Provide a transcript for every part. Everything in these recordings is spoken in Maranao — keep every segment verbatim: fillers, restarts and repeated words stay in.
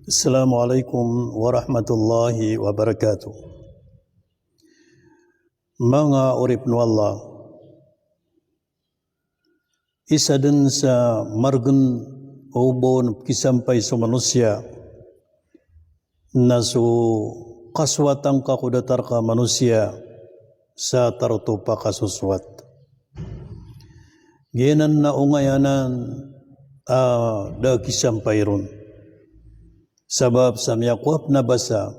Assalamu alaikum warahmatullahi wabarakatuh. Manga oripn o Allah, isa dn sa margn o ba on pkisampay so manosiya na so kasowat angka ko datar ka manosiya sa tarotop a kasosowat. Giyanan na ongay anan a da a kisampay ron. Sabap sa miyakowa pn a basa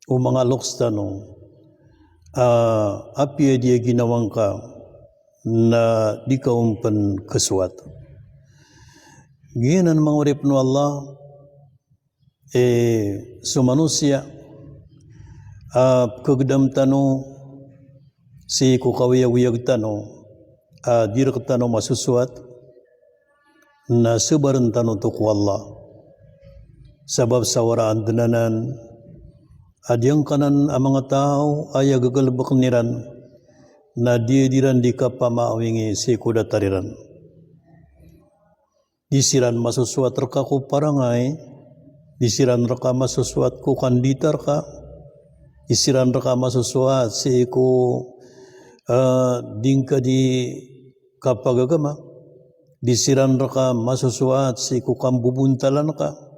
o manga loks tano a apiya di a ginawa ngka na di ka on pn kasowat. Giyanan manga oripn o Allah, eh, so manosiya a pkhagdam tano sii ko kaoyagoyag tano a di rktano masosowat, na sabarn tano oto ko Allah. Sabap sa waraan dn anan a giyangkanan a manga taw a aya gagalbkn iran na di, di ran di kapamaawingi sii ko datar iran. Di siran masosowat rka ko parangay, di siran rka masosowat ko kandita rka, di siran rka masosowat sii ko, eh, di ngka di kapagagama, di siran rka masosowat sii ko kambobontalan ka,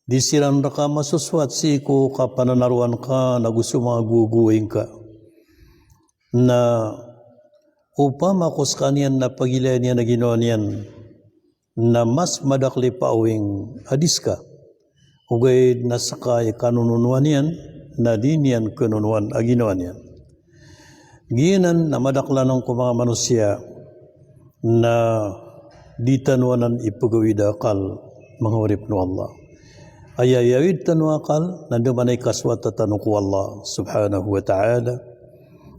di siran rka masosowat sii ko kapananarowan ka nago so manga gowagowai ngka. Na opama ko skaniyan na pagilayan iyan a ginawa niyan, na mas madakl i paawing a di ska. Ogaid na ska i kanononowan iyan, na di niyan kanonowan a ginawa niyan. Giyanan na madakl anan ko manga manosiya na di tano anan ipagawid a akal, manga oripn o Allah. Aya iyawid tano a akal na da man a ikasowat tano ko Allah subhanahu wa ta'ala.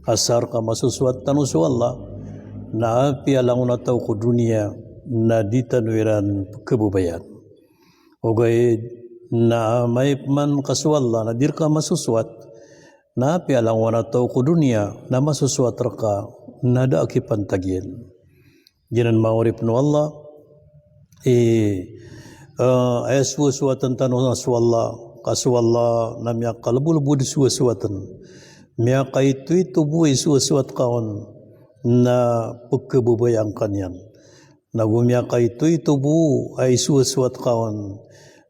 Asar ka masosowat tano so Allah, na apiya langon a taw ko doniya na di tano iran pkhababayaan. Ogaid na amay pman ka so Allah na di rka masosowat, na apiya langon a taw ko doniya na masosowat rka na da a kipantag iyan. Giyanan manga oripn o Allah, eh, eh, aya sowasowatn tano na so Allah, ka so Allah na miyakalbolbod sowasowatn. Miyakaitoito bo i sowasowat ka on na pkhababayaan ka niyan. Nago miyakaitoito bo i sowasowat ka on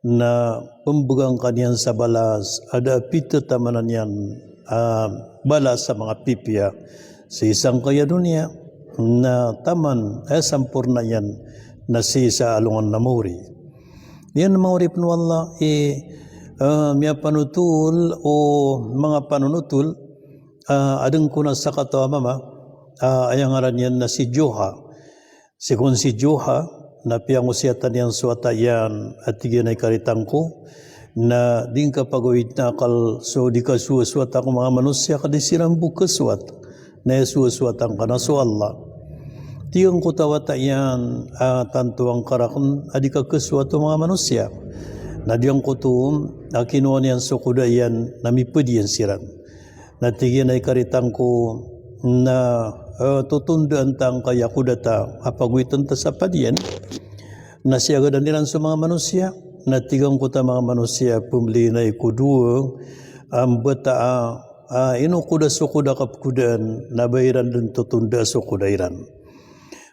na pmbgan ka niyan sa balas a da a pithataman iyan a balas a manga pipiya sii sangkaya doniya, na taman a samporna iyan na sii sa alongan a maori. Giyanan manga oripn o Allah i, eh, miyapanotol o manga panonotol, eh, adn ko na sakataw a mama, eh, aya ngaran iyan na si Joha. Sii kon si Joha, na piyangosiyatan iyan so wata iyan a tig iyan a ikaritang ko, na di ngka pagawid na akal so di kasowasowata ko manga manosiya ka di siran bo kasowat. Na aya sowasowata ngka na so Allah. Tig angkoto a wata iyan a tanto angka rakn a di ka kasowat o manga manosiya. Na di angkoto a kinowa niyan so koda iyan na mipd iyan siran. Na tig iyan a ikaritang ko na, eh, totondaan ta angkaya koda ta a pagawitn ta sa padiyan. Na siyagadan iran so manga manosiya. Na tig angkoto a manga manosiya a pmliinay ko dowa a mbata a, a ino koda so koda a kapkodaan na ba iran dn totondaa so koda iran.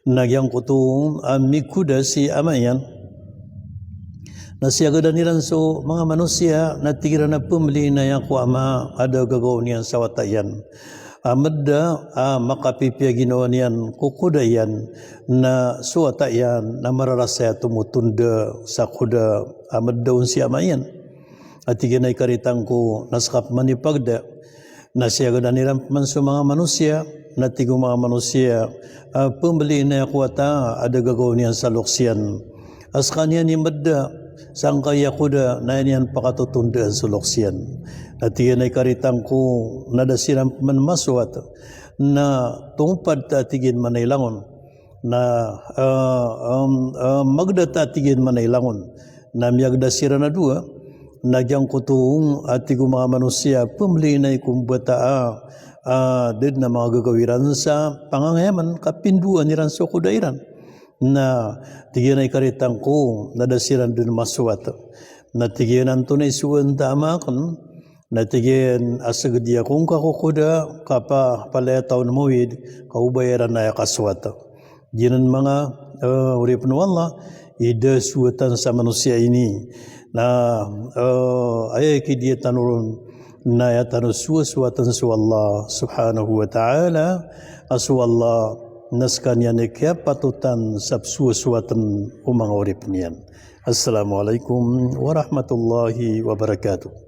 Na giyangkoto a mikoda si ama iyan. Na siyagadan iran so manga manosiya, na tig iran a pmliinay ako ama a da a gagaw niyan sa wata iyan a mada a makapipiya ginawa niyan ko koda iyan, na so wata iyan na mararasay a tomotonda sa koda a mada on si ama iyan. A tig iyan a ikaritang ko na ska pman i pagda. Na siyagadan iran pman so manga manosiya, na tig o manga manosiya a pmliinay ako wata a da a gagaw niyan sa loks iyan a skaniyan i mada sangkaya koda na aya niyan pakatotondaan so loks iyan. Na tig iyan a ikaritang ko na da siran pman masowat, na tongpad ta a tig iyan man a ilangon. Na, eh, em, eh, magda ta a tig iyan man a ilangon. Na miyagda siran a dowa, na giyangkoto a tig o manga manosiya a pmliinay ko mbata a, a da dn a manga gagaw iran sa pangangayaman ka pindowaan iran so koda iran. Na tig iyan a ikaritang ko, na da siran dn masowat. Na tig iyan a antonaa i sowaan ta a makan, na tig iyan a sgd ako ngka ko koda, ka pa, palaya taw na mawid, ka o ba iran aya kasowat. Giyanan manga, eh, oripn o Allah, i da sowatan sa manosiya ini. Na, eh, aya i kidiya tano ron, na aya tano sowasowatan so Allah subhanahu wa ta'ala, a so Allah na skaniyan i kiyapatotan sa pzowasowatan o manga oripn iyan. Assalamu alaikum warahmatullahi wabarakatuh.